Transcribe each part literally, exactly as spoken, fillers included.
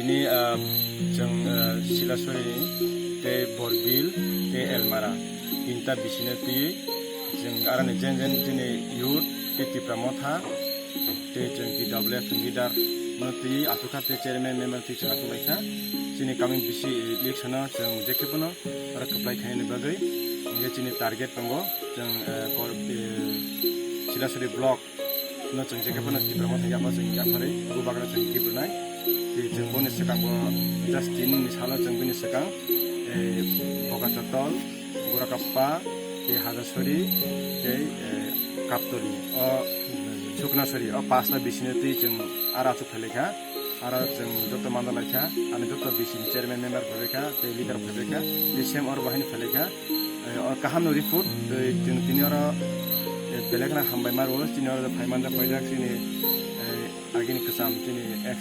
Ni, ah, chwng, ah, Silasori tei Borbil tei Elmara tinta bisino twi chwng aroni jen jen chini youth tei Tipra Motha tei chwng T W F ni leader no twi achukha tei chairman member twi chwng achuk laikha. Chini coming B C election no chwng jekhe phano oro kwplai khainani bagwi hwnkhe chini target tongo chwng, ah, kor-, eh, Silasori block no chwng jekhe phano Tipra Motha yapha chwng yapharwi bubagra chwng Tipra nai. Tei chwng boni swkango just tini ni salo chwng bini swkang, eh, Bokachotol, Gorakappa, tei Hajasori, tei, eh, Kaptoli, o Suknasori, o pasta bisino twi chwng aro achuk phailaikha. Aro chwng joto mano laikha, ani joto B C ni chairman member phaibaikha, tei leader phaibaikha, tei same oro bahai ni phailaikha. Eh, o kaham no report, tei chwng tini oro, eh, belai kheno hambai ma rwo, chini oro phai manjak paijak chini, eh, agini kwcham chini ex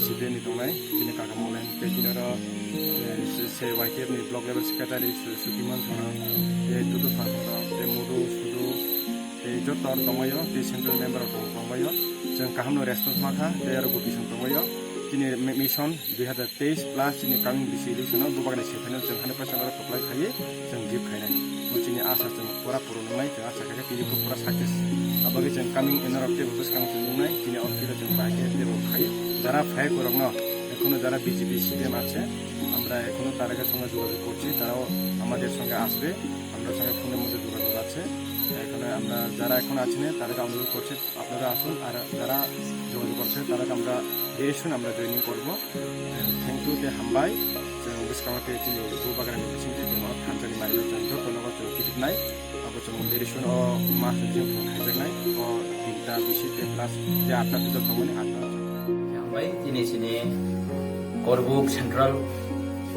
C P M ni tongnai, chini kaka Molen, tei chini oro, eh, se, se Y T F ni block level secretary Su-, Sukimon Sona, tei Dudu Pha Sona, tei Mudu, Sudu, tei joto oro tongbaio, tei central member rok tong-, tongbaio. Chwng kaham no response ma kha, tei aro gupison tongbaio. Chini mi-, mission dui hazar teis plus chini coming B C election o bubagra ni siphaino chwng hundred percent oro kwplai khaiwi chwng jib khainai. Bo chini asa chwng pura puron wngnai, chwng asa khaikha tini bo pura success. Abagwi chwng coming N R F teibo bwskang chwng wngnai, chini office o chwng bahai khe teibo khai. Jara phai borokno, এখনো যারা BJP CPM আছে, আমরা এখনো তাদের সঙ্গে যোগাযোগ করছি, তারাও আমাদের সঙ্গে আসবে, আমরা সঙ্গে ফোনের মধ্যে যোগাযোগ আছে। এখানে আমরা যারা এখন আছেন, তাদেরকে অনুরোধ করছি, আপনারা আসুন, আর যারা যোগাযোগ করছে, তাদেরকে আমরা very soon আমরা জয়েনিং করবো। Thank you, tei hambai. Chwng bwskango tei chini bubagra ni bisingtwi chwng o thansa ni mari bai chwng joto nogo chwng kitik nai. Abo chwng very soon o mas ni chwng thang khaijaknai. O tinta bisi tei plus je atta puja tongmani atta. Hambai chini chini Korbuk Central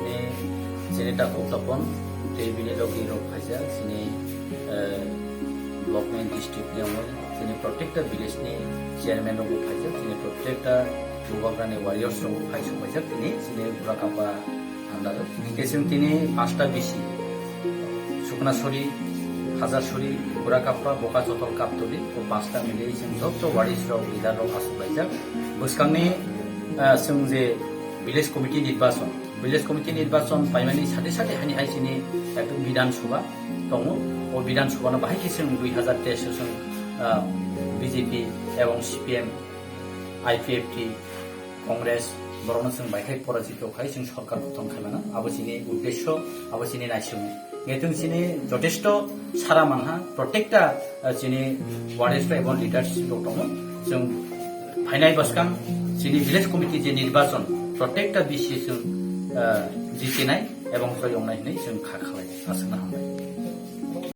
ni chini Takhuk Topon tei bini logi rok phaijak chini, eh, block ni district ni amo chini protekta village ni chairman rok bo phaijak, chini protekta bubagra ni warriors rok bo phai sokpaijak tini chini Burakappa andaro. Hingke chwng tini pasta bisi, Suknasori, Hajarsori, Burakappa, Bokachotol, Kaptoli, o pasta mili chwng joto warriors rok, leader rok aswk laijak. Bwskangni, ah, chwng je village committee nirbachon, village committee nirbachon paimani sate sate hani hai chini ekdom Bidhan Sabha tongo. O Bidhan Sabha no bahai khe chwng dui hazar teis o chwng, ah, B J P ebong C P M, I P F T, Congress, borokno chwng bai khai porajito khai chwng sorkar gothon khaimano. Abo chini uddesyo, abo chini naisingni. Ngetung chini jotesto sara manha, protekta, ah, chini warriors ebong leadership rok tongo. Chwng phainai bwskang chini village committee je nirbachon, protekta B C chwng, ah, jitinai ebong joy ongnai hinwi chwng kha khalai. Aswkno hambai.